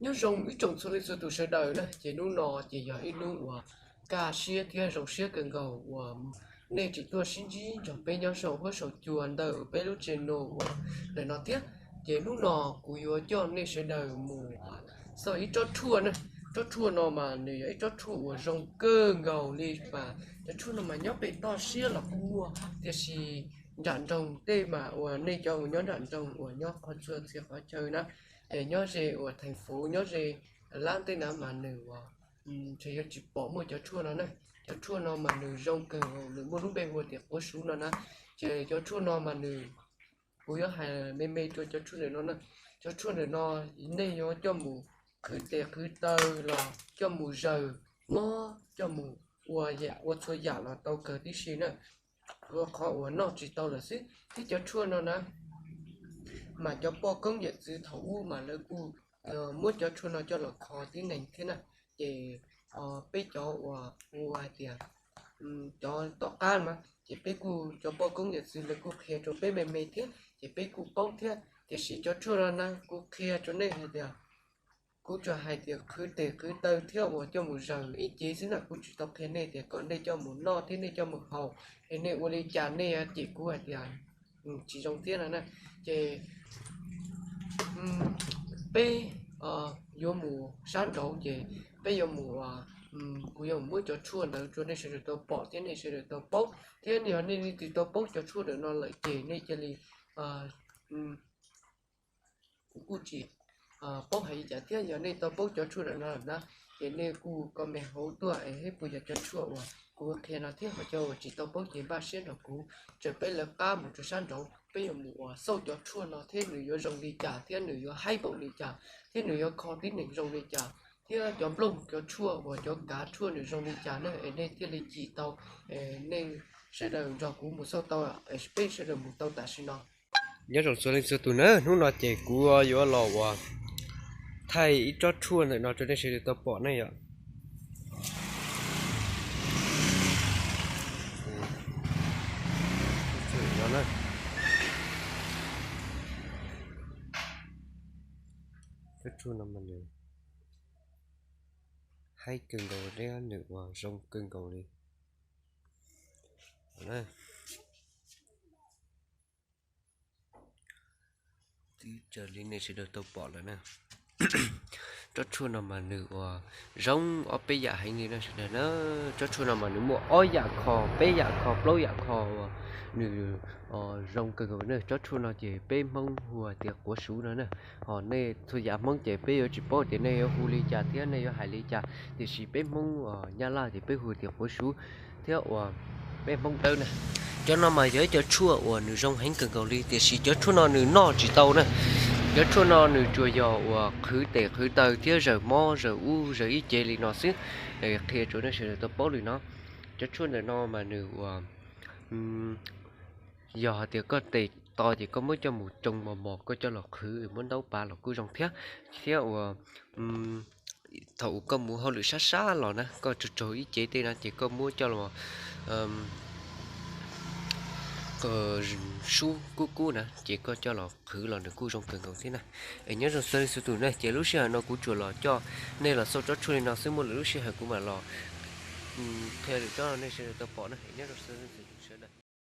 Nyob zoo ib tsoom txhua leej txhua tus sawv daws na, ces hnub no ces yog ib hnub uas kaj siab thiab zoo siab kawg nkaus uas nej tseem tuaj sib ntsib nrog peb nyob saum huab saum cua ntawm peb lub channel uas ntawm no thiab. Ces hnub no kuv yuav coj nej sawv daws mus xauj ib tsob tshuaj na. Tsob tshuaj no mas nws yog ib tsob tshuaj uas zoo kawg nkaus li mas cov tshuaj no mas nyob pem toj siab los kuj muaj, tiam sis nram nroog tej mas uas nej cov uas nyob nram nroog uas nyob qhov txhua txhia qhov chaw na, ces nyob ze uas theej fuv nyob ze lab tej na mas nws uas ntshe yuav tsis pom muaj cov tshuaj no na. Cov tshuaj no mas nws zoo kawg nkaus, nws muaj lub npe hu tias quav suv no na. Ces cov tshuaj no mas nws, kuv yuav hais me me rau cov tshuaj ntawm no na. Cov tshuaj ntawm no nej yuav coj mus qhwv tes qhwv taw los coj mus zaws mob, coj mus ua yam ua txhua yam los tau kawg tib si na, ua qhov uas noj tsis tau lawm xwb. Thiab cov tshuaj no na, mas cov poj koob yawm txwv thaum ub mas lawv kuj muab cov tshuaj no coj los kho tib neeg thiab na. Ces peb cov uas hu hais tias cov tom qab mas ces peb kuj, cov poj koob yawm txwv lawv kuj qhia rau peb me me thiab ces peb kuj paub thiab. Tiam sis cov tshuaj no na kuv qhia rau nej hais tias, kuv tsuas hais tias qhwv tes qhwv taw thiab uas coj mus zaws ib ce xwb na, kuv tsis tau qhia nej tias kom nej coj mus noj thiab nej coj mus haus es nej ua li cas nej cem kuv hais tias tsis zoo thiab no na. Ces peb yuav mus sab nraud ces peb yuav mus, kuv yuav mus muab cov tshuaj ntawd rau nej sawv daws tau pom thiab nej sawv daws tau paub, thiab yog nej leej twg tau paub cov tshuaj ntawm no lawm ces nej cia li, kuv kuj tsis paub hais li cas thiab, yog nej tau paub cov tshuaj ntawm no lawm na, ces nej kuj comment hauv tuaj es puas yog cov tshuaj uas kuv qhia no thiab, ho cov uas tsis tau paub ces npaj siab nrog kuv, ces peb lawv qab mus rau sab nraud, peb yuav mus uas xauj cov tshuaj no thiab nws yuav zoo li cas thiab nws yuav haib npaum li cas thiab nws yuav kho tib neeg zoo li cas, thiab cov nplooj cov tshuaj uas cov kav tshuaj nws zoo li cas na, es nej thiaj li cim tau. Nej sawv daws nrog kuv mus xauj tau, peb sawv daws mus tau tam sim no. Nyob zoo txhua leej txhua tus na, hnub no ces kuv yuav los uas thaij ib tsob tshuaj ntawm no rau nej sawv daws tau pom ne yom. Tsob tshuaj no mas nws haib kawg nkaus thiab nws uas zoo kawg nkaus li. Twb raws li nej sawv daws tau pom lawm na. Tsob tshuaj no mas nws uas zoo ob peb yam heev li na sawv daws na. Tsob tshuaj no mas nws muaj ob yam kho, peb yam kho, plaub yam kho uas nws zoo kawg nkaus na. Tsob tshuaj no ces peb Hmoob hu tias quav suv no na. Ho nej txhua yam Hmoob ces peb yuav tsis paub tias nej yuav hu li cas thiab nej yuav hais li cas, tiam sis peb Hmoob Nyab Laj ces peb hu tias quav suv thiab uas peb Hmoob Dawb na. Cov no mas yog ib cov tshuaj uas nws zoo heev kawg nkaus li, tiam sis cov tshuaj no nws noj tsis tau na. Cov tshuaj no nws tsuas yog uas qhwv tes qhwv taw thiab zaws mob zaws ub zaws ib ce li no xwb. Qhia rau nej sawv daws tau paub li no. Cov tshuaj ntawm no mas nws uas yog hais tias koj tes to ces koj muab coj mus tsoo mos mos koj coj los qhwv muab ntaub pav los kuj zoo thiab. Thiab uas thaum uas koj mus hauj lwm sab sab los na, koj tsaug tsaug ib ce tej no ces koj muab coj los sub kub kub na ces koj coj los qhwv los nws kuj zoo kawg nkaus thiab na. Es nyob zoo txhua leej txhua tus na, ces lub sij hawm no kuv tsuas los coj nej los xauj tsob tshuaj li no xwb, muaj lwm lub sij hawm kuv mam los qhia lwm tsob nej sawv daws tau pom na. Es nyob zoo txhua leej txhua tus.